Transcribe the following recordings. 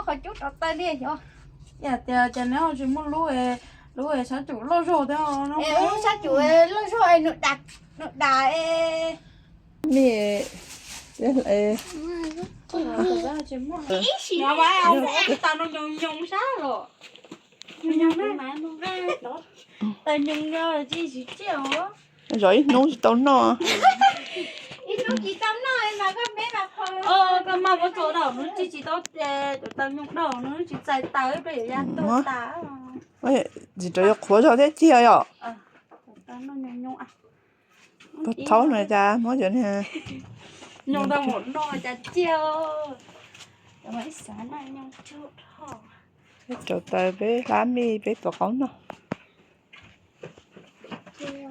Qhov cub rau taw li xyov. Yam tias cas neb ho tsis muaj lub, lub sab cum loj zog thiab no. Lub sab cum loj zog nws dam, nws dam. Ib sim no ua ib tau no nyoos nyoos sab los. Taw nyoos no tsis tsis tsiaj os. Zov ib hnub tsis tau noj. Ib hnub tsis tau noj mas koj meb mas kho. Koj maj muab tso rau nws tsis tsis tau, taw nyoos rau nws tsis txais taw ib pliag yuav ya tuag tas. Tsis rau yuav qhuav zog thiab tiag yom. Tau noj nyoos nyoos. Thaum no cas muab cov niag nyoos rau mus noj cas tiag. Cov ib xav noj nyoos tsuj dhau. Peb rau taw peb hlab mij peb tuav qaub noj.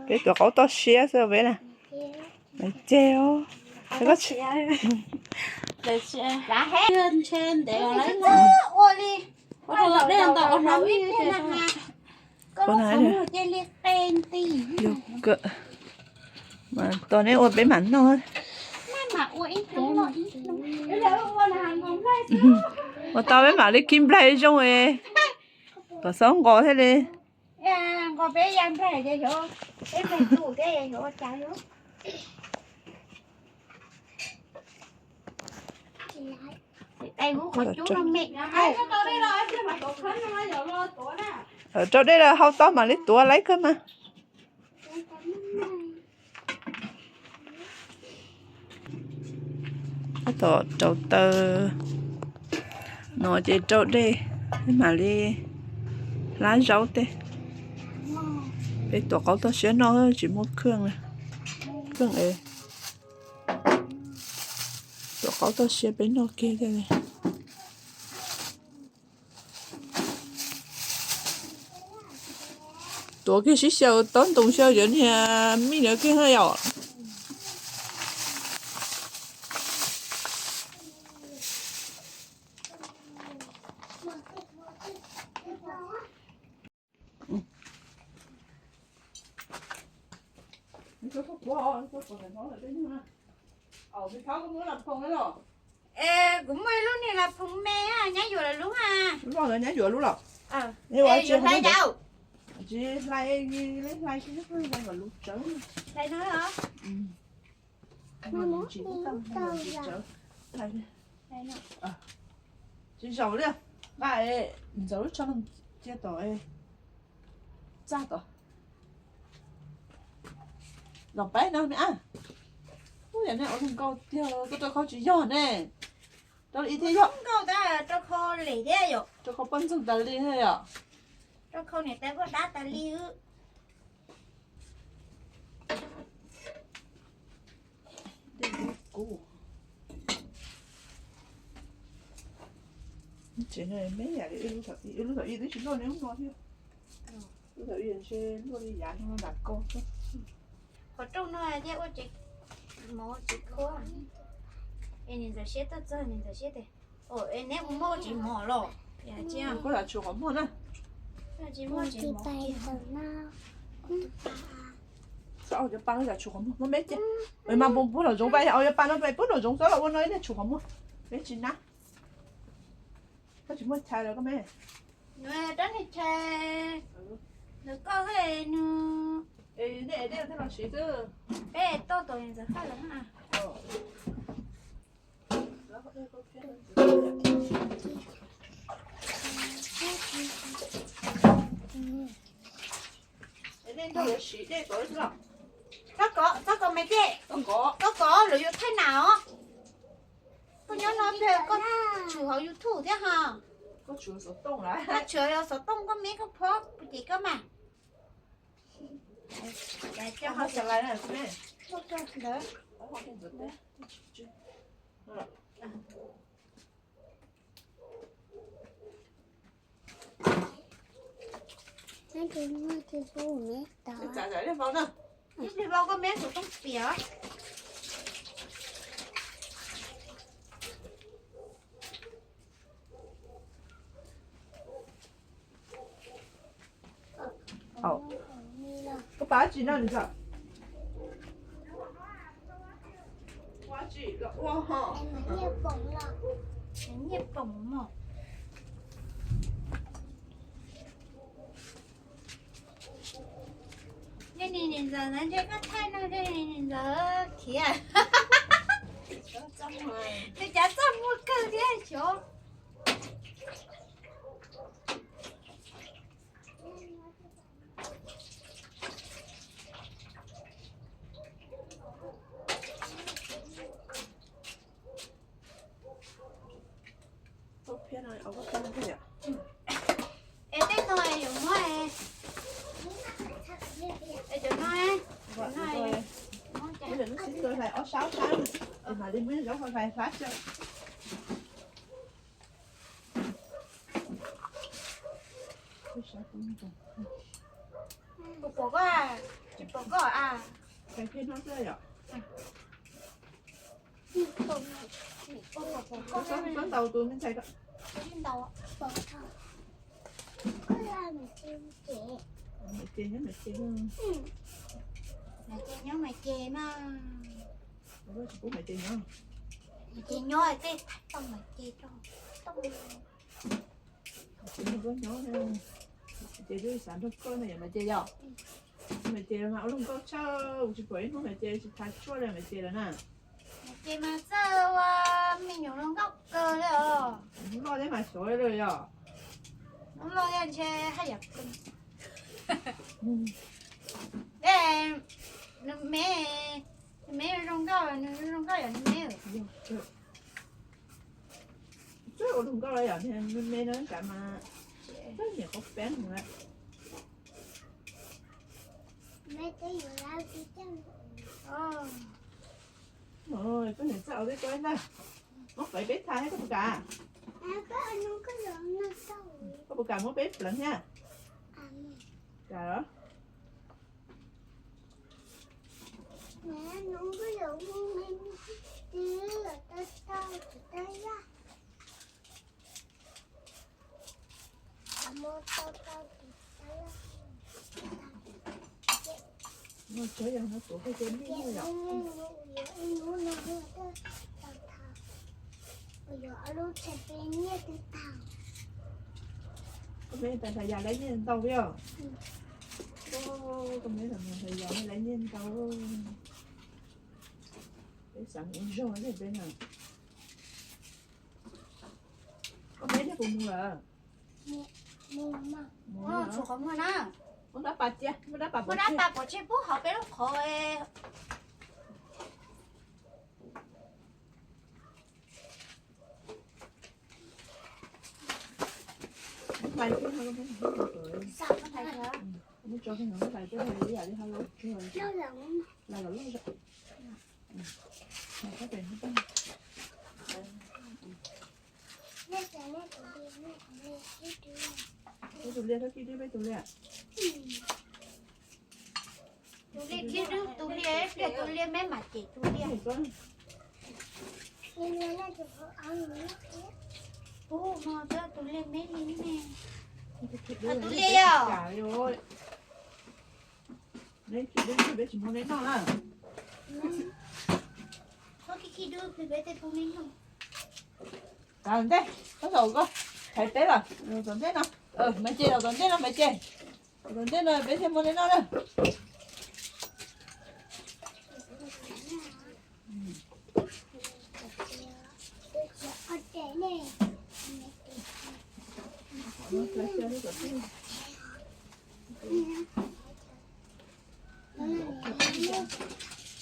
Peb tuav qaub toj siab xwb peb na. Ceg os. Ntshe ntev ua li. Ua dej ntau ua hnab mij. Yog kawm. Mas tos neb ua peb mam noj. Ua tau peb mam li khi nplaig zoo es kom xob nqos thiaj li. Nqos peb ya nplaig ces xyov peb nplaig tus thiab xyov ua cas. Rau dej los hau tau mam li tuav laiv kawg mas. Tab tom rau taw no ces rau dej, mam li hlab zaub tej. Peb tuav qaub toj siab noj tsis muaj khw, khw es tuav qaub toj siab peb noj kiag thiaj li. Tuav kiag sib xyaw tob ntoo xyaw cov niag mij no kiag na yom. Kuv muaj ib lub niag las phoos me nyab yuav lawv lub a. Nyab yuav lub los? Hlais yau. Tsis hlais, hlais, hlais no. Tsis zaum li, nqa ntxaws lub tsho cia tom txaj tom. Los paib no me ab. Ub, yam nej ua nkauj tiag, koj rau khau tsis yog ne. Rau li thiab yog. Nkauj tab rau khau lem thiab yom. Rau khau poj ntxoog tas li thiab yom. Rau khau niam tais poj dab tas li. Dej kub kub. Tsev no me yam li wb lub thaum ub, wb lub thaum ub twb tsis luaj li lub no thiab. Lub thaum ub ntshe luaj li yav no nram koj xwb. Qhov rooj no thiaj ua tsev mov tsev khuab. Es niam ntxawm siab tuaj txog niam ntxawm siab tias, neb ua muaj tsev mov los? Koj lam tshuav qhov muag na. Tsis muaj tsev mov. Xav ua cov pa los tshuav qhov muag, muab me cia. Mas puag puag nraum zoov, pa ua cov pa no puag nraum zoov xwb los ua no ib niag tshuav qhov muag. Me tsis nab. Koj tsis muaj chais los koj me? Rab niag chais ntawm koj thiab nws. Nej dej thiaj los siv xwb. Peb toj tom ntxawm Faj lawm na. Nej nrog lawv siv dej tod xwb los? Txhob kov, txhob kov me dej. Txhob kov, lawv yuav thaij nas os. Koj nyob no pliag koj tshwm hauv YouTube thiab ha. Koj tshwm xov tooj, koj tshwm xov tooj koj me koj phob ces koj mas. Ntawd. Ib pliag vau koj me xov tooj piam. Koj pab tsis noj nws txawm. Ua tsis los ua ho. Nyiaj poom mog. Ntxawm ntawd ntshe koj thaij no ntxawm khiav. Nws cav txaj muag kawg thiab xyov. Es tej no yuav muab, es cov no, cov no, lub sib tua hlais ob sab ob sab, es mam li muab zaub hlais hlab xwb. Puas pom koj? Tsis pom koj a. Koj ntaus tus me ntxhais ko. Maiv Ces nyob Maiv Ces. Maiv Ces nyob Maiv Ces mas. Tsis pub Maiv Ces nyob. Maiv Ces nyob tej tau Maiv Ces rau. Tsis pub koj nyob, Maiv Ces twb xav nrog koj no yom Maiv Ces yom. Maiv Ces mas ua luaj nkauj tshaj, kuv tsis pom ib hnub Maiv Ces tsis thav tshuaj li Maiv Ces lawm na. Maiv Ces mas txawj ua me nyuam luaj nkauj kawg li os. Hnub loj thiab mas xyov li yom. Hnub loj thiab ntshe haj yam kawg. Nws me, nws me zoo nkauj, nws zoo nkauj yom nws me. Txawj ua luaj nkauj li yom, nws me no kav mas txawj niam qhuav peeb lawm. Koj niam txawj ua tib ko ntag. Muab faiv peb tha thiab koj puas kam? Koj puas kam muab peb pleev thiab? Kam los? Tsuav yog no tuav koj cov nij yom. Koj me tas tas yas laib nyiaj ntau li os. Koj me tas tas yas laib nyiaj ntau. Peb xav mus zog thiab peb na. Koj me thiab puas mus lawm? Mus, tshuav qhov muag na. Muab dab pas cia, muab dab pas pov tseg pub hauv peb lub qhov. Hlais thiab no, muab tso no, hlais thiab ib yam li hauv lub tsuag. Hlais los loj zog. Peb tus liaj, peb tus liaj. Tus liaj, tus liaj, peb tus liaj me mas ces tus liaj. Tus liaj me li ne. Tus liaj os. Neb tsis dub peb tsis muab neb noj na. Koj khib khib dub peb tej pub neb noj. Tom ntej, koj saum koj, hais teb los, tom ntej no. Maiv Ces, tom ntej no Maiv Ces. Tom ntej no peb thiaj muab neb noj na.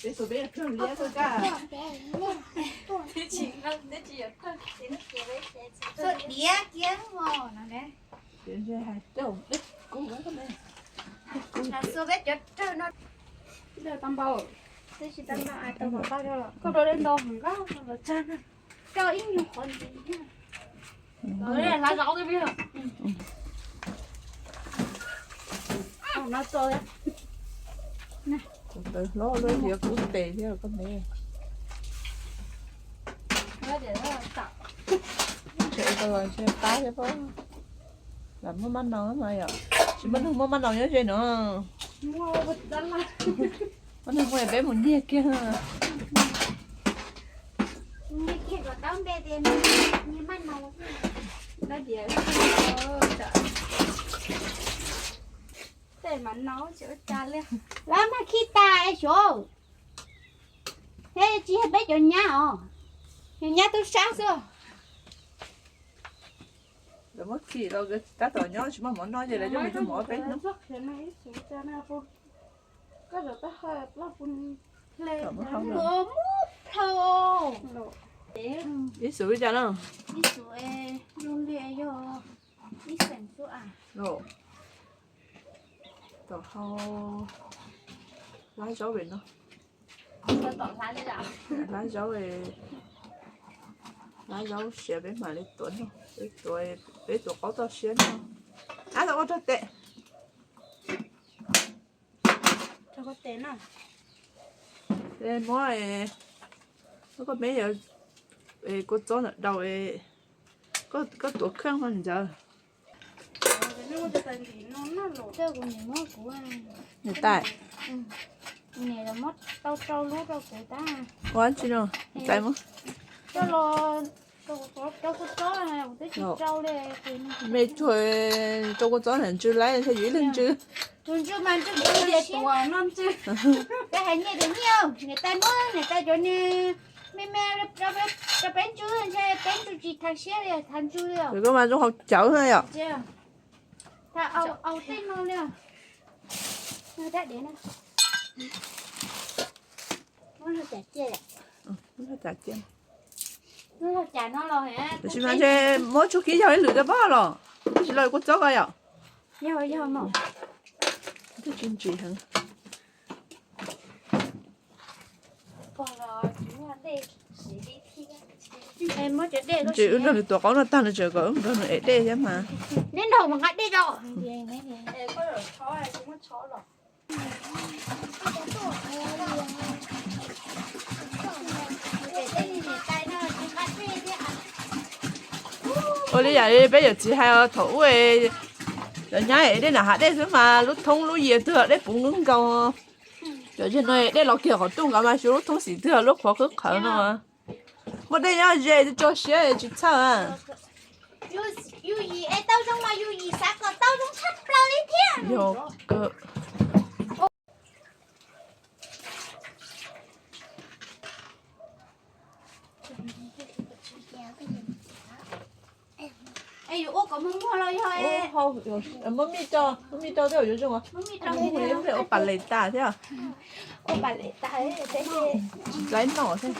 Peb tus peb yog kawg liab kawg kab. Txhuav diav kiag os no ne. Peb kuv, peb kuv. Xua peb cov rawg no. Tau npau, tsis tau npau, tau npau, koj rau dej nto heev, koj los tsag na. Koj ib nyuag qhov ntxiv. Hlav zaub twb pib. No tso. Tus tawv hlob lub diav kub tes thiab koj me. Ntshe tau ntshe qab thiab pob. Lam muaj maj nau mas yom. Tsis muaj neeg muaj maj nau nyob ze no. Muaj neeg muaj peb mus nyiag kiag. Nyiag kiag kom tau npe tias nyiag maj nau. Dab diav. Lawv mag khij tas xyov, thiab tsis yog peb cov nyab os, yog nyab tub sab xwb. Lawv muab khij los tab tom nyob tsis muaj mov noj ces lawv coj mus ua mov peb hnub. Ib xus li cas no? Ib xus, ib xus yog ib xeem xwb. Tom hau hlab zaub pem no. Hlab zaub, hlab zaub siav peb mam li tuav noj, peb tuav, peb tuav qaub toj siab noj. Ab, tau ua rau tes. Muab, koj me, kua txob ntawm daus, koj tuav kheej no ntawd. Niam tais, ua tsi no, tais muab. Me tsuag rau kua txob ntawm ntsw lawm thiaj yuav ib leeg ntsw. Tus ntsw mas ntsw, tus noj ntsw. Peb hais nyiaj tias nyiaj, niam tais muab niam tais cov niag me me rau peb ntsw, ntshe peb ntsw tsis tag siab li, thav ntsw li. Koj mas zoo haus cawv na yom. Thav au au tej no li. Muab log cas cia, muab log cas cia. Tab sis mas ntshe muab tshuaj kib yog ib lwm rau pob los, tab sis los kua txob ko yom. Yog, yog mas. Twb tsis ntsim heev. Ntsim wb nrog nws tuav qaub no tag nws tseem kom wb nrog nws ev dej thiab mas. Neb nrog mus nqa dej rau. Ua li yam li peb yawm txiv hais thaum ub, cov nyab ev dej nram hav dej xwb mas lub thoob lub yias twg dej puv nkaus nkaus. Cov yawg no dej los kiag qhov rooj nkaus mas xyov lub thoob xim twg lub qhuav qhwv qhawv no. Muaj dej nyob ze tso siab tsis txhawj. Yus yim es tau zoo los yus yim xav kom tau zoo tshaj plaws li thiab. Yog kawg. Es yuav ua kom muag muag los yog? Muab mij rau, muab mij rau tej zaum yuav zoo. Muab mij rau, ua pam les tas thiab. Ua pam les tas, tsis dlaib noj thiab.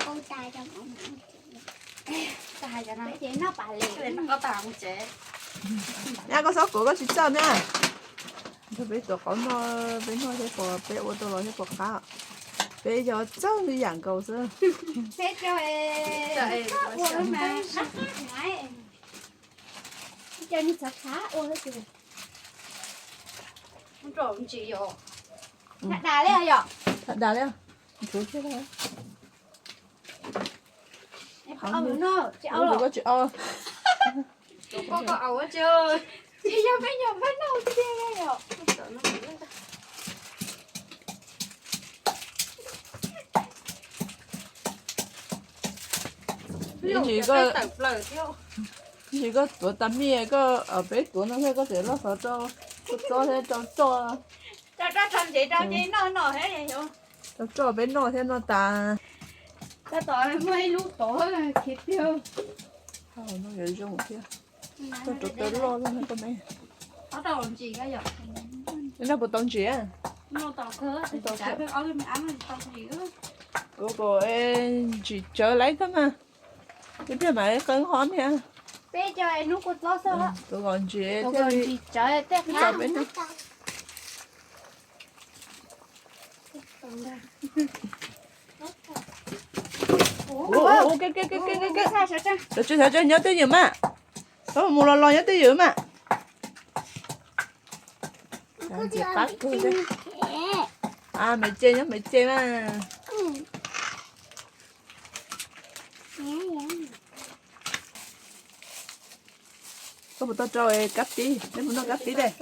Nyab, koj txhob kuav koj tsis txawj na. Nrog peb tuav qaub noj, peb noj thiab puas, peb ua tau los thiab puas qab. Peb yog txawj yam nkaus xwb. Peb cog ua mas, cog ni txhav txhav ua. Tham das li yom? Tham das li. Nchuav thiab. Tsis au. Tsis yog peb nyuam peb noj tiag yom. Ib ntsis koj, ib ntsis koj tuav tas mij, koj, peb tuav no thiab koj tseem loj xov rau, rau txob thiab rau roj. Rau roj rau ntsev rau ces noj no thiab. Rau roj peb noj thiab noj tas. Tab tom muaj ib lub tod khiav tiag. No yuav zoo thiab. Koj rau tau loj thiab koj me. Nrog puas tau ntsim? Kuv kom ntsim tsawv lawm thiab mas. Ib pliag mam qee ho niam. Peb cov hnub kua txob xwb. Kuv kom ntsim thiaj li tsawv tej qab peb noj. Ua, ua, ua, ke, ke, ke, ke, ke. Sawv tsees, sawv tsees, nyob twj ywm mas. Koj mus los los nyob twj ywm mas. Ntxias qab kawg thiab. A, me ce nyob me ce mas. Koj puas tau rau kab tib? Neb puas noj kab tib dej?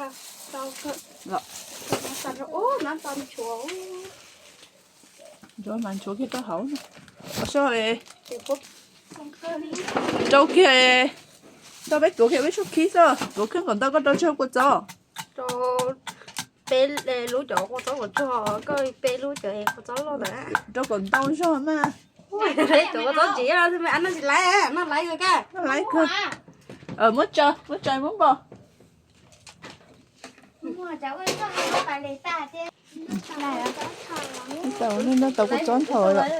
Nchuav mas nchuav kiag rau hauv no. Rau kiag, rau peb tuav kiag peb tshuaj khib xwb, tuav kheej kom ntau koj rau tsawg kua txob. Peb lub cov kua txob kom tso, koj peb lub cov kua txob loj ntawd. Rau kom ntau zog mas. Cov kua txob ntsim no noj tsis laiv, noj laiv kawg. Noj laiv kawg. Muab tso, muab tso muab npo. Tau, noj tau kua txob nthau lawm.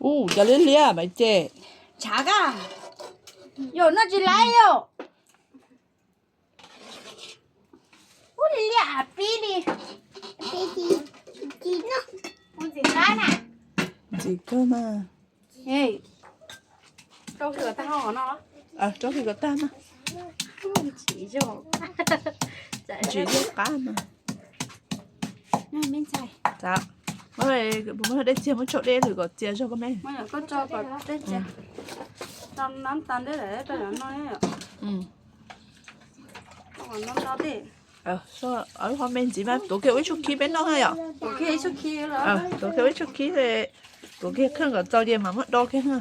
Ua cas liab liab mas ces. Tshav koj, yog noj tsis laiv yom. Ua li liab pib li. Ntxim qab na. Ntxim kawg mas. Rau hwj kom tag no. Rau hwj kom tag mas. Ntxim yog qab mas. Muab dej txias, muab tsau dej lwm kom txias zog koj me. Ho me ntxiv mas tuav kiag ua ib tsuj khib peb noj yom. Tuav kiag ua ib tsuj khib, tuav kiag kheej kom txaus ces mam muab do kiag na.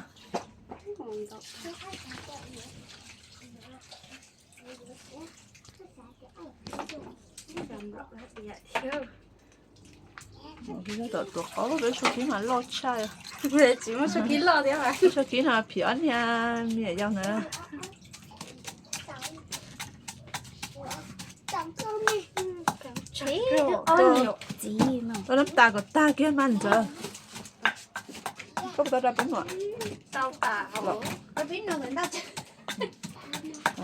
Tom tuav qaub peb tshuaj khib mas loj tshaj. Tsis muaj tshuaj khib loj thiab, tshuaj khib no phim ob niag me nyuam yaus na. Rau nab tas kom tag kiag mas ntxawg. Koj puas tau rau peb muam?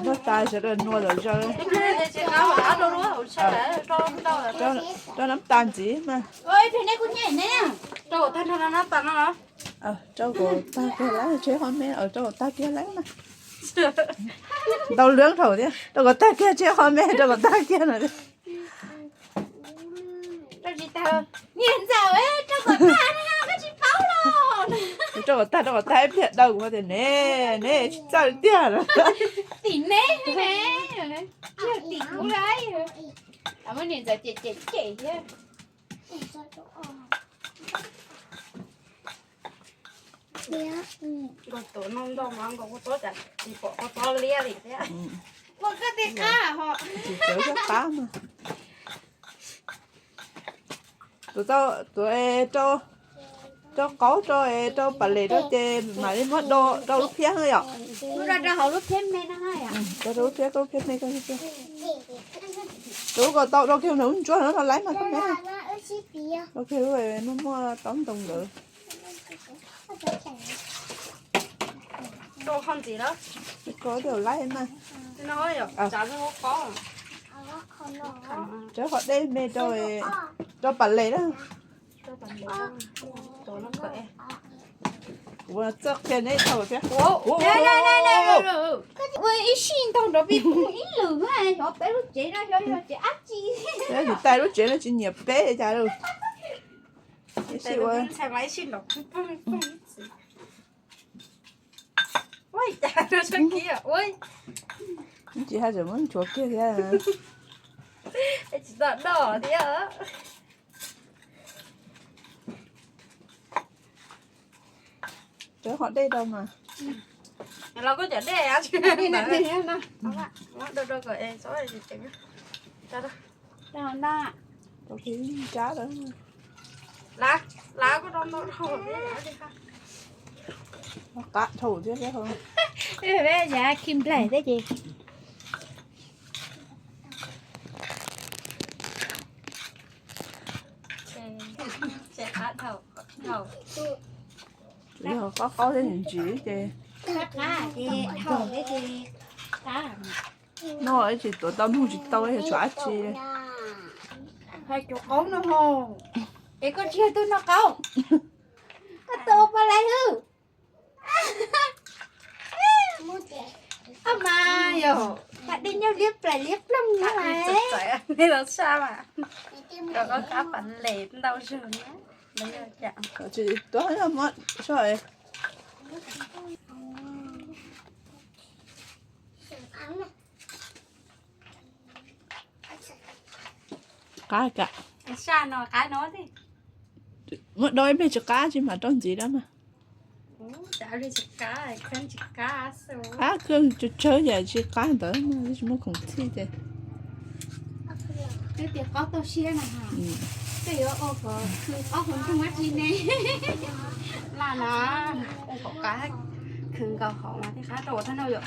Nab tas sawv daws nua lawm zaws. Rau nab tas ntxiv mas. Rau kom tag kiag lawm tseb qhov me, rau kom tag kiag lawm mas. Ntau lwm thaum thiab, rau kom tag kiag tseb qhov me, rau kom tag kiag no. Niam ntxawm, rau kom tag na, koj tsis paub los. Rau kom tag, rau kom tag ib pliag daws kuv tias ne, ne tsis txawj tiag. Tim neb ne, tim kuv lawm. Muab niam ntxawm cem cem cem thiab. Nkawd tuav no ntau mas nkawd kuj tuav cas tsis pom kua txob liab li thiab. Ua koj tej qab ho. Tsis txawv koj qab mas. Tuav, tuav rau qaub rau, rau pas les rau ces mam li muab do rau lub phiab yom. Muab do rau hauv lub phiab me no. Rau lub phiab, koj lub phiab me koj. Rau kom tau, rau kiag ntawm lub ntsuab no rau laiv mas koj me. Rau kiag lub muaj muaj taub ntoo ntawd. Rau qhov ntxiv na. Koj tias laiv mas. Rau qhov dej me rau, rau pas les na. Kuv txawj qhia neb thaum thiab. Ua ib sij ntaug nrov pib pug ib lwm na, xyov peb lub tsev no xyov yog tsev dab tsi. Tais lub tsev no tsis nyiam peb cas lauj. Ib sij ua. Tsis hais tseem muab nchuav kiag thiab. Tsis tau doj thiab. Rau qhov dej rau mas. Los koj cov dej. Do do kom txhob. Rau qhov ntsab lawm. Lav, lav koj rau ntau dhau. Qab dhau thiab. Yav khi nplaig thiab ces. Yog qab qaub thiab ntsim ces. Qab qab ces dhau thiab ces qab. Noj ib tsis tuav tau, nug tsis tau, yog tshuav dab tsi. Hais cov qaub no ho. Es koj tsis yog tus noj qaub. Koj tus ua poj laib hwb. Ab mas yog, qab dej nyob liab plaim liab ploog no. Nej los sab mas. Rau koj qab pas les ntau zog na. Tsis tuav, muab so. Qab kam. Muab do ib pliag tsis qab tsis mam rau ntxiv dab mas. Ab, koj tsawg tsawg yam tsis qab ntawd, tsis muaj khoom txhij ces. Twb tias qaub tauj siab no. Koj yuav ua kom khwv qaub hauv nroog dab tsi ne? Laj na, ua kom qab, khwv nkaus hauv mas thiaj qab rau ua thaj no yom.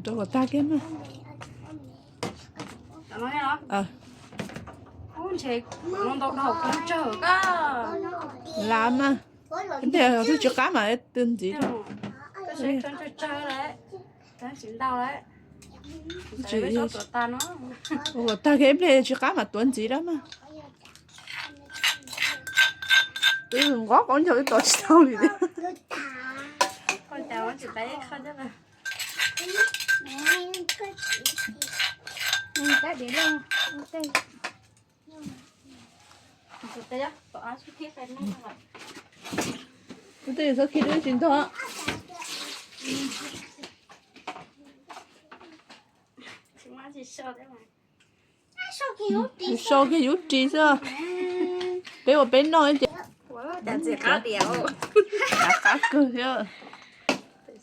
Rau kom tag kiag mas. Ntshe ntau ntau kub tsawg koj. Lav mas, ntej twb tsis qab mas twb ntxiv. Ua kom tag kiag ib pliag tsis qab mas tuav ntxiv lawm mas. Twb nqov qaub ncaug twb tos tsis tau li thiab. Ub, tej txhob khi dub tsis ntog. Sau kiag yus ris xwb. Peb ua peb noj ces qab kawg thiab.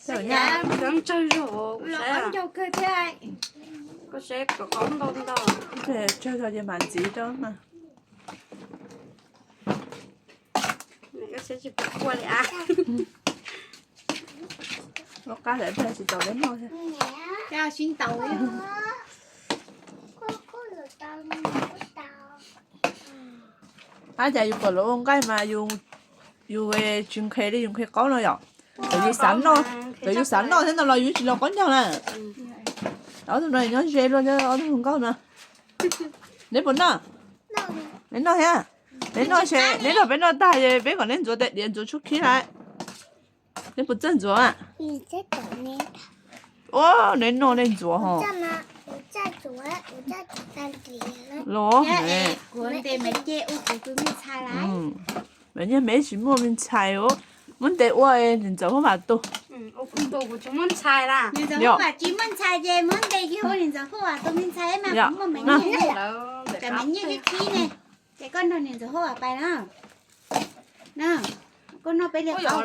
Tsawg zog ces mam ntxiv rau mas. Lub qab ntawd tsis tau peb noj thiab. Ab, cas yus pom lawv ua nqaij mas yus tsis nqhis li, yus nqhis qaub no yom. Txawm yus xav noj, txawm yus xav noj thiab no los yus tsis los qaub ncaug na. Ob tug no nyob ze luaj thiab ob tug hluas nkauj no. Neb puas noj? Neb noj thiab? Neb noj, neb nrog peb noj tag es peb kom neb ntxuav tais diav ntxuav tshuab khib lawm. Neb puas txawj ntxuav? Ua, neb noj nej ntxuav ho. Los, nyiaj me tsis muaj me ntxhais, muab ntes ua ntxawm huab vam tu. Ces koj nrog niam ntxawm Huab Vam pais na. Koj noj peb li qaub.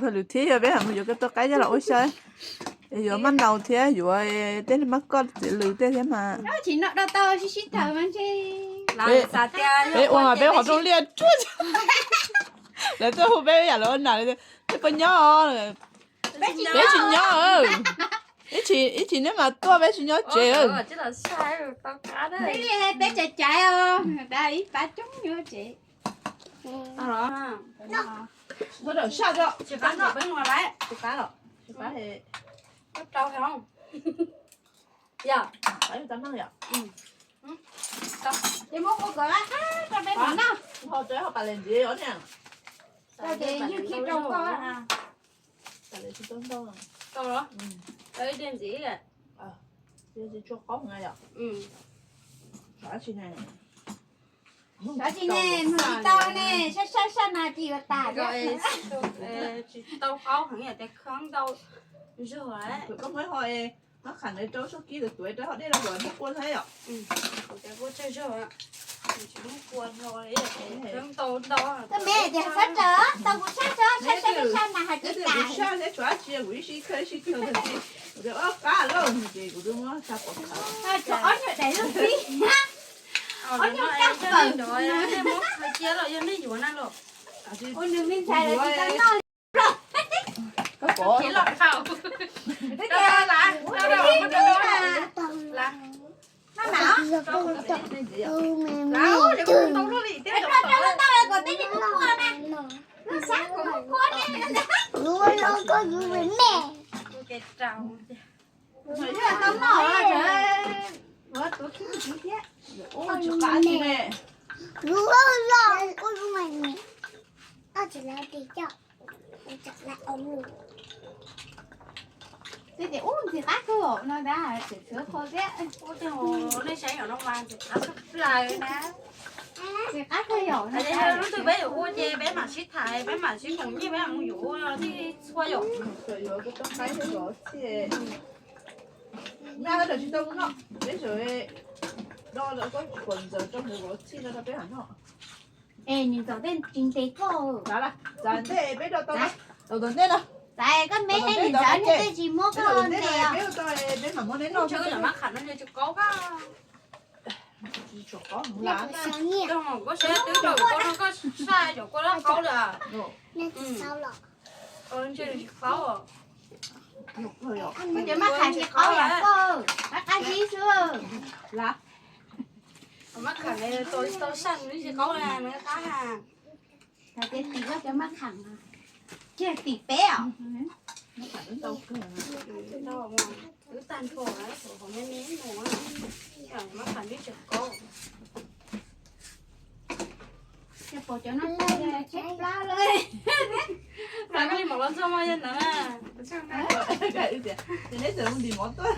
Lwm thiab yog peb mus yuav koj tauj qaib coj los ua xyaw, yuav maj naus thiab yuav tej mab koj txiv lws tej thiab mas. Tsis noj dua tau sib sib tawm mas ntshe. Peb ua mas peb qhov rooj liaj tsuag. Lawv tuaj hu peb yam lawv ua nam, peb puas nyob? Peb tsis nyob. Ib chim neb mas tuaj, peb tsis nyob tsev. Peb caiv caiv os, ib pab coob nyob tsev. Tsis qab, tsis qab, tsis qab. Yog, ces muab kua kom qab qab rau peb mam noj. Ho tsev ho pas les ntxiv os niam. Tau ces ywg khi rau koj. Pas les tsis tau ntau. Tau los? Tau ib diag ntxiv. Tsis tshua qaub heev yom. Xav tsis ne, xav tsis ne, mus tsis tau ne, sab sab sab na tsis yuav tas. Tsis tau qaub heev yom, tias khab ntau zog lawm. Koj muab ho, muab qham ntawd rau sab kib tuav rau hauv dej los kom muab kua thiab yom. Kua tsawg zog, tsis muab kua no, khab ntau ntau. Koj me tias sab tsawg, tau kuv sab tsawg, sab sab sab na hais tias tas. Kuv sab thiab tshuav dab tsi kuv ib sib khawb ib sib khawb tias, kuv tias ob qab lauj ces kuv twb muab tsa pov khawb. Tshuav ob nyuag daim lub tib, ob nyuag kab pawg. Cia los yog nej yuav na los. Ua nws me ntxhais los tsis tau noj. Koj pom. Tej tias ub ntxim qab kawg no ntag, tseem txhua qhua thiab. Ub, tej hauv nej saib no mas ntxim qab tshaj plaws na. Ntxim qab kawg yom. Lub twg peb yuav ua ces peb mam sib tham, peb mam sib koom nyiaj, peb mam mus yuav ua thiaj txhua yom. Noj tsis tau noj, peb tseem do lawv koj kom ntxaws rau ntawd vov txhij no rau peb mam noj. Nws ntxawm tej tsis ntes koj. Txav ntej peb rau tau, tau tom ntej no. Txav koj me thiab nws ntxawm tej tsis muab koj ntes os. Peb mam muab neb noj. Koj saib twb rau koj rau koj saj cov kua dab qaub lawm. Cov maj kham tsis qaub yam koj, qab qab zib xwb. Maj kham tau saj nws tsis qaub nws qab. Txav tias tim koj cov maj kham, tsis tim peb os. Twb tag nrho, me me mus, maj kham tsis qaub. Ces pom cov no tag ces tshaib plab lawm. Mas koj li mov los txog mas yog ntawd. Ces neb txawm mus ntim mov tuaj.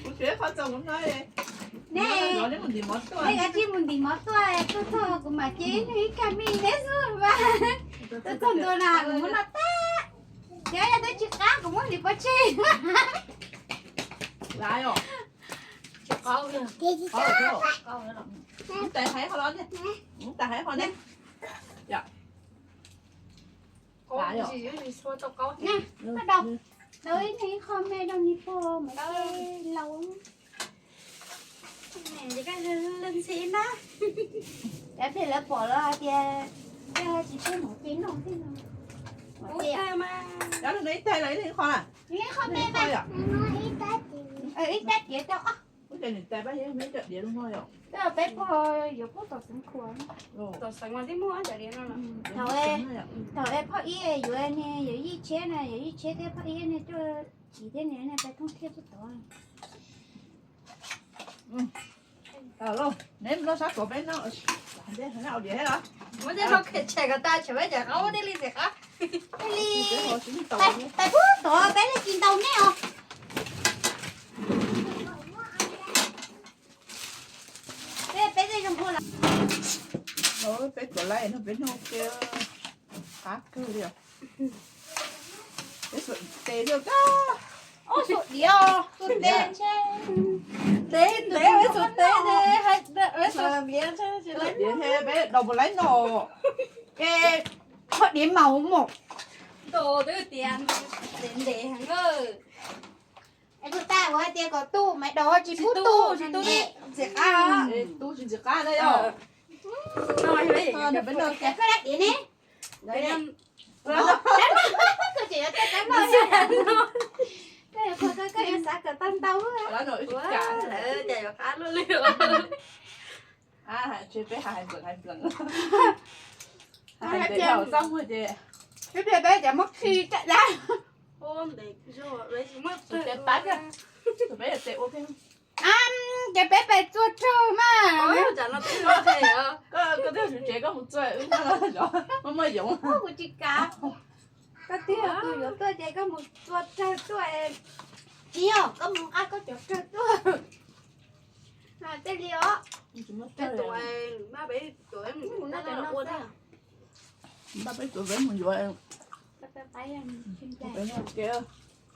Kuv tsuav ib qho txog kuv no. Neb, neb mus ntim mov tuaj, neb kav tsij mus ntim mov tuaj, tuaj txog kuv mam cia ib kab mij neb xwb mas. Tuaj txog ntua na kuv muab noj tag. Ces yog twb tsis qab kuv muab ntim pov tseg. Tsis qaub. Tais hais qhov no, tais hais qhov ne. Koj daus, daus ib qho me rau nws puag mas laus. Ntxim na. Cov pliag lawv pom lawv hais tias tsis pub mus ces noj thiab no. Ib tais los ib qho na. Ib qho me, ib tais diav rau. Ib tais pab yog me cov diav no yom. Peb puag yuav pub tom Xeev Khuam. Tom Xeev mas twb muaj cov diav no. Thaum es phauj ib yuav niag yawm yij tsheb na, yawm yij tsheb thiab phauj ib niag tuaj txiv thiab niag peb thooj thiaj pub tod. Neb noj sab tuav peb noj, au diav thiab los. Muab tej hau khem tshem kom tas tshem peb cov qaub thiaj li ntxim qab. Li, peb pub tod peb thiaj tsis ntaus nej os. Peb, peb tej zoo ua los. Peb tuav laib no peb noj ua ke qab kawg li os. Peb xuas tes thiab kab. Ob xuas diav, xuas tes ntshe. Tes ntev, peb xuas tes ne, peb xuas diav ntshe tsis laib noj, peb daus puas laib noj. Ces kho diav maum mos. Ntaus twb tias ntev ntev heev. Es kuv tas ua hais tias kom tu mas daus tsis pub tu, tsis tu ntxim qab. Tu tsis ntxim qab na yom. Koj dab diav ne? Koj tseem yuav tau rab no, koj yuav xav kom tau ntau. Lawv cas yuav qab luaj li. Tsis peb hais nplees hais nplees. Hais tias txaj muag ces peb peb cas muab khi caj dab. Peb ua ua ces peb pais txua rawg mas. Koj twb tsev koj mus txua wb muaj yoov. Kuv tsis kav. Koj twb yog tus yuav tuaj ces koj mus txua rawg tuaj. Tsis yog, koj mus nqa koj cov rawg tuaj. Tej li os. Tej tus mas peb tus mus noj ua thiab. Npaj peb tus peb mus yuav. Peb ua ke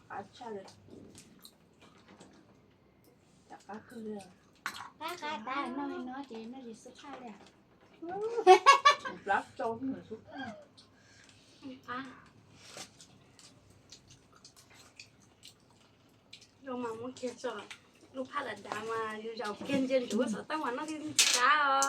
qab tshaj li. Qab qab kawg li. Qab qab tas noj li no ces noj tsis xub phaj li. Plab tsau xwb nws xub phaj. Zoo mas muab kiag tso, lub phaj dav dav mas zaum kiag ntsia ntsuv xov tooj mas noj thiaj qab os.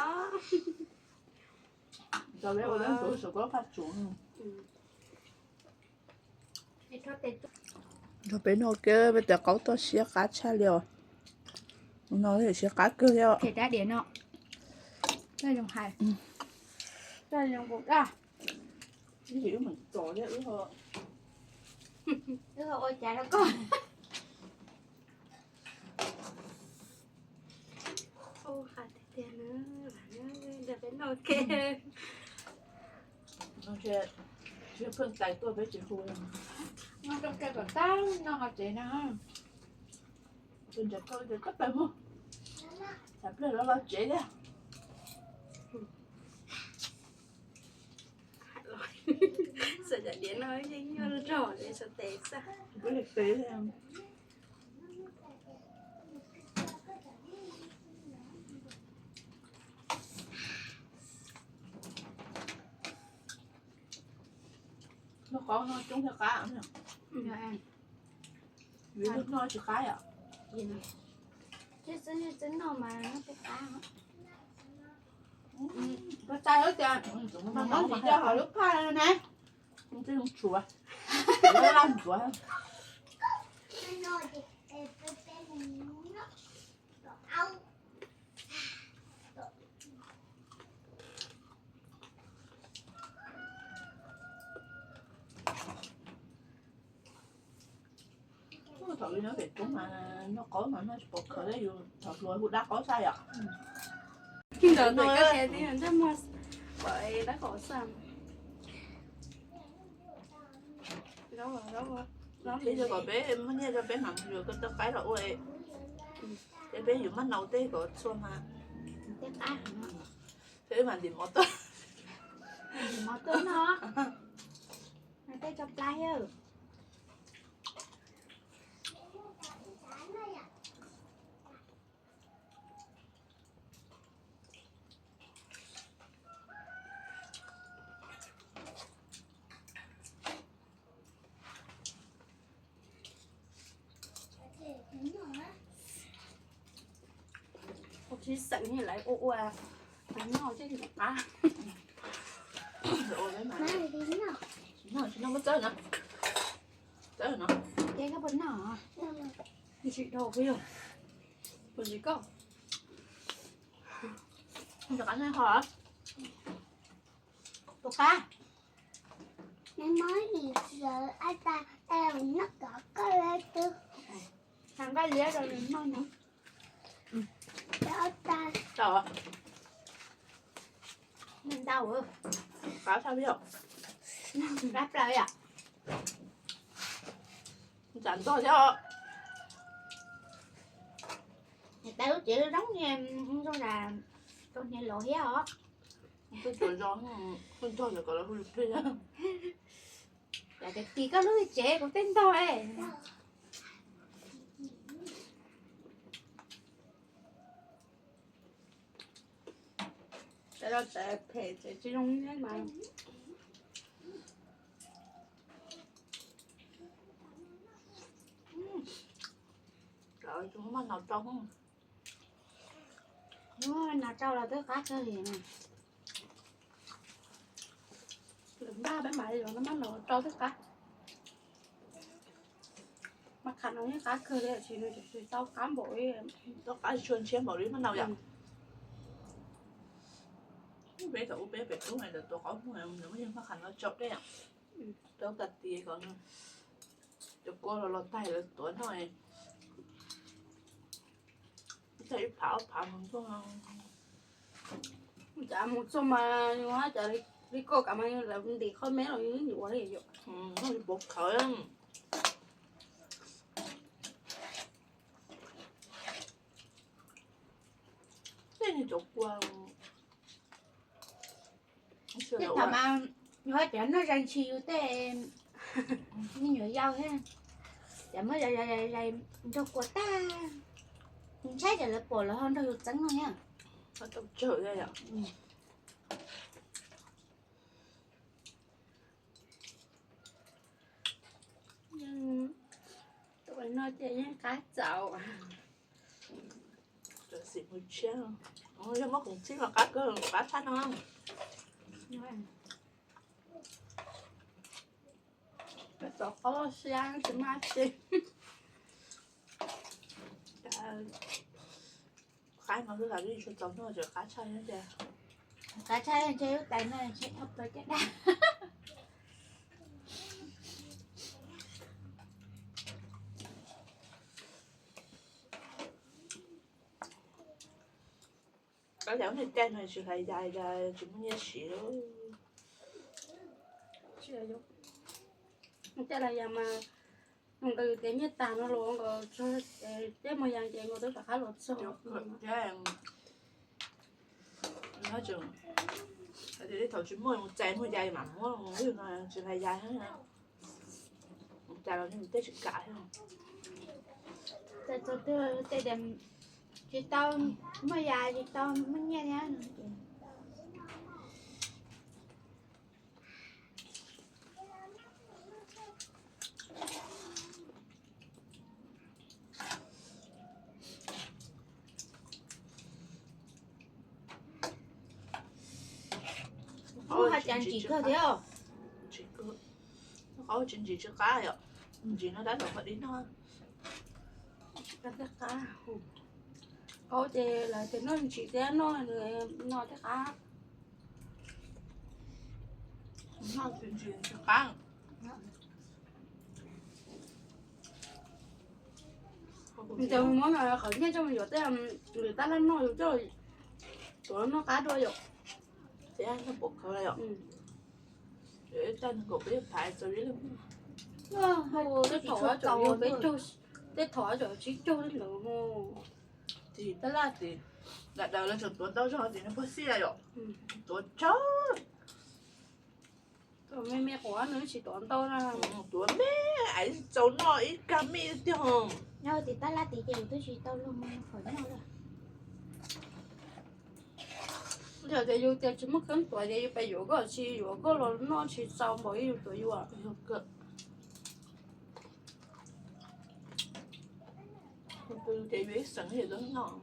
Nrog peb noj ke peb tais qaub toj siab qab tshaj li os. No siab qab kawg thiab. Wb ho ua cas rau koj? Tiag tiag, peb noj ke. Tsis pheej tais tuaj peb tsis hu. Noj rau ke kom tag noj hauv tsev no. Tus ntawd koj tus koj tawm mus, xav pliag los los tsev thiab. Xav cov diav no yeej nyuaj rog li xav tes xwb. Kuv li tes li. Qos no coob thiab qab. Vim lub noj tsis qab yom. Txwb noj mas noj thiab qab. Koj txais lub tias, mas mob ntsis coj hauv lub phaj na. Tej zoo tshuav, laj ntxuav. Thaum li no pem roob mas noj qaub mas noj tsis pom khaws li, yus thaum hluas hu dab qaub xwb yom. Tsis ntawm no, dab qaub xwb. Thiab yog kom peb muaj nyiaj rau peb mam mus yuav koj tej qaib los ua, ces peb yuav maj nau tej kom txhua mas. Tej qab, thiab mam ntim mov tuaj, ntim mov tuaj no, tej tso plab thiab. Ua tsis xeem lawv ua ua, noj thiab qab. Tsis noj, tsis noj, muab txawb no. Txawb no. Tsis dhau, puas yog? Puas tsis koj? Tus qab, tus qab. Noj koj twb, nqa liab rau nws noj no. Tau. Ntau, qab tshaj, qab plaws yom. Tsam ntog thiab os. Niam tais lub tsev zoo zoo, zoo zoo, rau hniav lov thiab os. Ntog, ntog kom lawv hu plig. Cas kis koj lub tsev kuv tej ntog. Tais los tais phem ces tsis zoo thiab mas. Maj nau rau, maj nau rau los twb qab kawg li. Lwm npaj peb mam li los maj nau rau twb qab. Mas qhov no yeej qab kawg li, tsis nws tsis tau qab npaum li. Tau qab tshua ntshiab npaum li maj nau yom. Peb thaum ub peb pem roob ntawd tua qaub muag, nws muaj yeej maj qhov no tsau dej, rau tas ti kom cov kua los los tag lawv tuav noj. Ib tag ib phav ob phav mus tuaj. Cas mus txog mas yus hab cas li koj kam mas lawv ntim qhov me los yus nyuam li yom. Noj tsis pom khawv. Tej niag cov kua, tej thaum mas yus hab cov noj zais ntshis yus tej me nyuam yaus thiab, ces muab zais zais zais nrog kua tag, ntshai ces lawv pom lawv ho nrog yus txeeb no thiab. Tau tsawg thiab yom. Tus no ces yeej qab txaus. Xim mus tshiab, yog muab khoom txhib mas qab kawg, qab tshaj no. Peb txaus qaub siab tsis maj tsi. Qab no xwb los tsis txaus noj, tseem qab tshaj thiab tiag. Qab tshaj ntshe lub tais no ntshe dhau plaws caj dab. Koj yam ub niag caij no tsis hlais yas, tsis muaj nyiaj siv. Caij hlais yas mas nqis tias nyiaj tag no los nkaus txog peb mus yas ces nkaus twb rov qab los txog. Thaum tsis muaj mus txais muag yas mam muab, tsis hlais yas, mus txais los tej tsis kam. Txais txog tej tias tsis tau muaj yas tsis tau muaj nyiaj thiab. Ub, haj cas ntsim kawg thiab. Ntsim kawg. Noj qaub tsis ntsim tsis qab yom. Ntsim no tab tom kho dib noj. Tsis qab thiab qab. Qaub ces lawv tias noj ntsim thiab noj no thiab qab. Noj tsis ntsim tsis qab. Ces muab qhov nyiaj coj mus yuav tej lwm tab laj noj, yus coj tuav noj qab dua yom. Thiab noj pom kawg yom. Tej thaum txog peb caug, tej thaum txog tsib caug li ntawd. Tab laj tim, lam daws los tseem tuav ntau zog tim nws puag xij yom. Tuav tsawg. Me me quav nws tsis tuav ntau na. Tuav me, ais txaus noj ib kag me tiag. Nyob tim tab laj tim ces yus twb tsis tau luag mus qhov noj lawm. Yog tias yus tias tsis muaj kheeb tuav ces yus pais yuav koj, tsis yuav koj los noj tsis txaus npaum yus tuav yus. Ces yus ib xeem noj.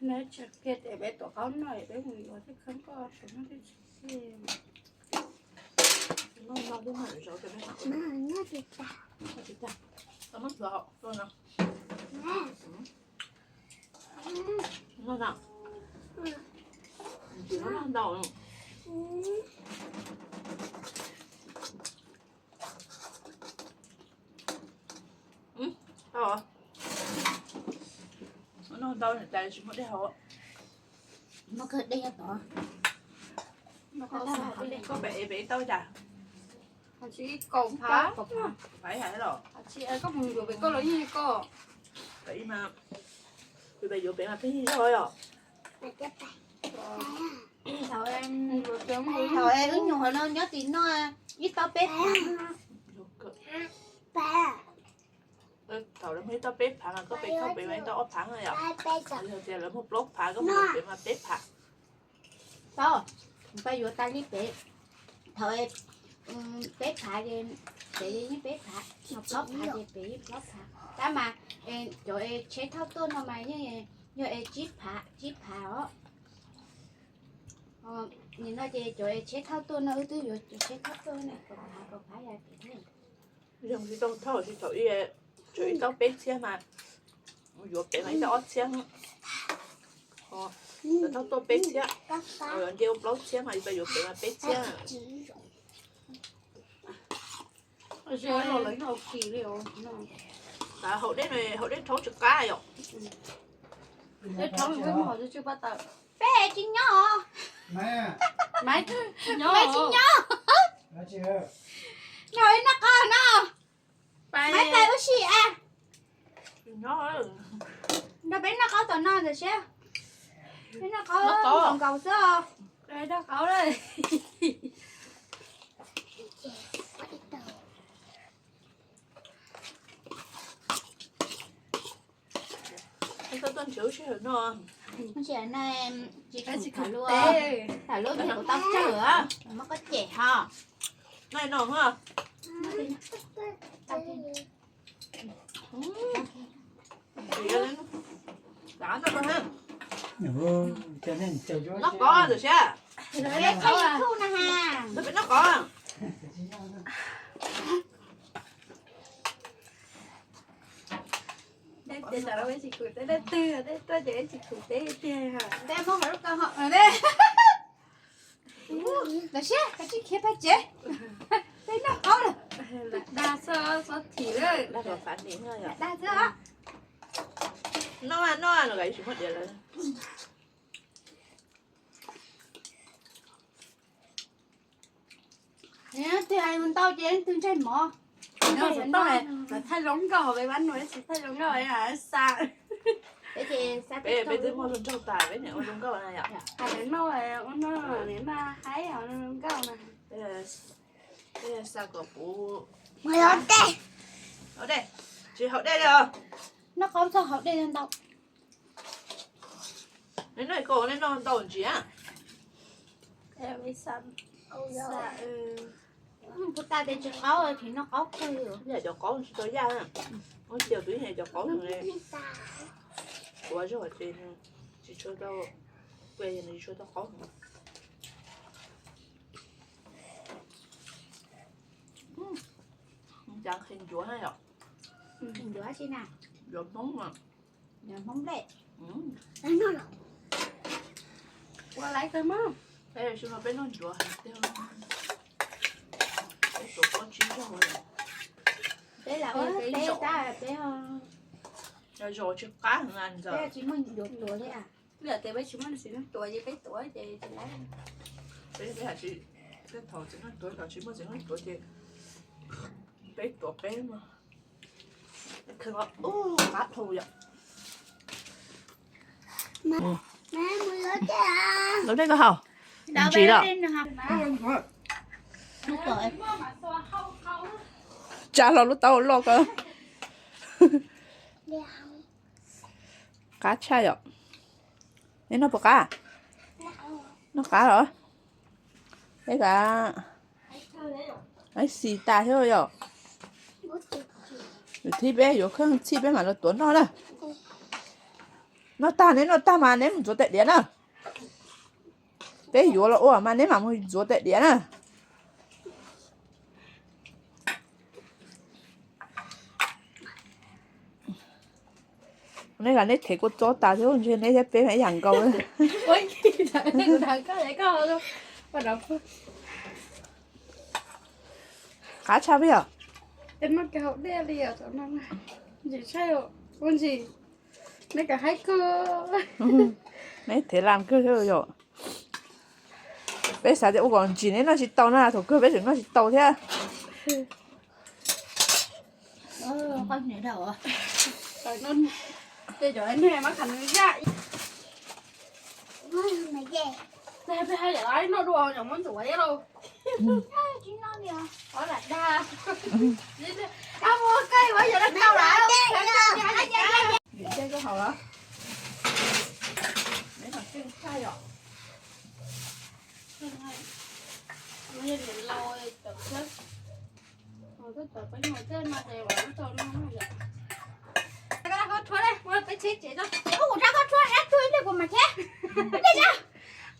Neb tsis qhia tias peb tuav qaub noj es peb mus yuav tej kheeb koj tsis muaj tej tsis xij. Noj ntau niam tais tsis muaj dej haus. Muaj kawg dej nyob tod. Koj pem pem tau cas? Tsis kaum phav. Pais hais los. Tsis koj mus yuav pem koj los yeej koj. Pais yuav pem mas peb yeej yog yom. Thaum wb nyuam qhuav no nyob tim no ib tau peb phav. Thaum lawv muaj ib tau peb phav mas koj pem koj pem mas ib tau ob phav yom. Yog tias lawv muaj plaub phav koj mus pem mas peb phav. Tau, peb yuav tas li pem. Thaum peb phav ces pem yeej peb phav, plaub phav ces pem yeej plaub phav. Tab mas cov es tsheb thauj tuaj no mas yeej yog es tsib phav, tsib phav os. Nim no ces cov es tsheb thauj tuaj no wb twb yuav cov tsheb thauj tuaj na, kaum phav, kaum phav yog pem. Yog tsis tau thauj tsis thaum ib, thaum ib tau peb txhiab mas yuav pem mas ib tau ob txhiab. Thaum thauj tuaj peb txhiab, nce ua plaub txhiab mas yus pem mas peb txhiab. Haus dej no, haus dej rhaub tsis qab yom. Peb tsis nyob, peb tsis nyob, nrog peb noj qaub no, pais ua si a, nrog peb noj qaub tom no ntawm siab, peb noj qaub nkaus xwb, noj qaub lawm. Tsis tham lub, tham lub ces kuv tau tsawg, muab koj cem ho. Noj kov ntawm siab, noj kov. Tsis khwv teb tiag tiag. Teb muab qhov lub koj ho. Los siab, koj tsis khiav pab tsev. Peb noj qaub lawm. Dag xwb, xub thim lawm. Dag xwb. Noj, noj los tsis muaj diav lawm. Twg hais ntau ces twg ntsej mov. Thaij zoo nkauj, peb pab nus tsis thaij zoo nkauj xa. Peb twb muaj zoo nraug tas peb niam ua zoo nkauj na yom. Hais lawv noj, ua noj, noj haib zoo nkauj na. Peb xa kom puv. Haus dej, tsis haus dej li os. Noj qaub txhob haus dej ntau. Neb noj koj, neb noj ntau ntsia. Puas tas tias tsis qaub, tsis noj qaub kawg. Yam cov qaub tsis tau yaj, ua cia twb yog cov qaub no. Tuav zog ces tsis tshua tau, ua yog nws tsis tshua tau qaub. Cas nqhis ncuav na yom? Nqhis ncuav si na. Ncuav Hmoob mas. Ncuav Hmoob nplej. Ua laiv kawg mas. Peb tam sim no peb noj ncuav hais tiag, peb tuav pob tsib zaug li. Peb lam ua peb tab peb ho. Yog zos tsis qab heev ntxawm. Peb tsis muaj ncuav tuav thiab. Twb yog tias peb tsis muaj txiv neej tuav ces peb tuav ces tsis laib. Peb, peb hais tias tej thaum txiv neej tuav, thaum tsis muaj txiv neej tuav ces peb tuav peb mas. Qab dhau yom. Lov dej koj haus, ntsis lawm. Tsa hlo lub taub loj ko. Qab tshaj yom. Neb noj puas qab? Noj qab los? Peb xis tas thiab yom. Thib peb yuav kheej txhij peb mam los tuav noj na. Noj tag, neb noj tag mas neb mus ntxuav tais diav na. Peb yuav los ua mas neb mam mus ntxuav tais diav na. Neb los neb thev kua txob tas thiab, ntshe neb thiab peb mas ib yam nkaus. Qab tshaj peb yom. Neb thev lam kawg thiab yom. Peb xav tias ua kom ntsim neb noj tsis tau na, thaum kawg peb tseem noj tsis tau thiab.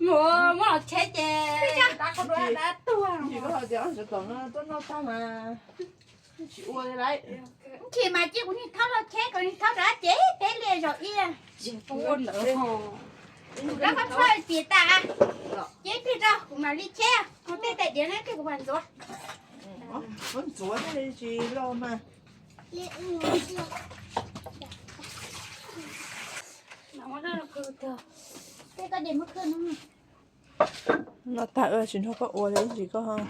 Muab los cheb ces dab tuag. Tuaj noj tag mas tsis ua li lawm. Nchis mas cia kuv niag thaub los cheb, kuv niag thaub rov qab ces peb li zaum ib. Kuv rab qab tshuaj tiav tas, ces plig rau kuv mam li cheb, kuv tej tais diav na plig kuv mam ntxuav. Ntxuav thiaj li tsis loj mas. Noj tag tsis nrog koj ua li, ib ntsis koj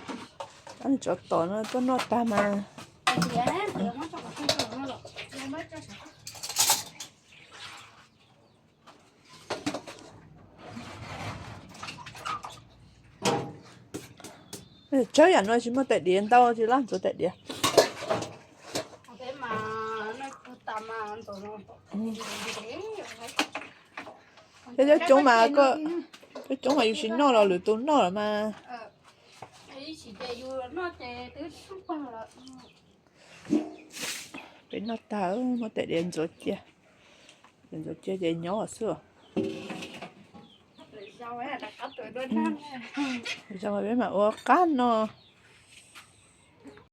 tsov tom no tuaj noj tag mas. Tsawg yam no tsis muaj tais diav ntau, tsis laj ntxuav tais diav. Coob coob mas, coob coob mas yus tsis noj los lwm tus noj lawm mas. Peb noj tag, muab tais diav ntxuav cia, ntxuav cia ces nyob xwb. Zoo peb mam ua qab no.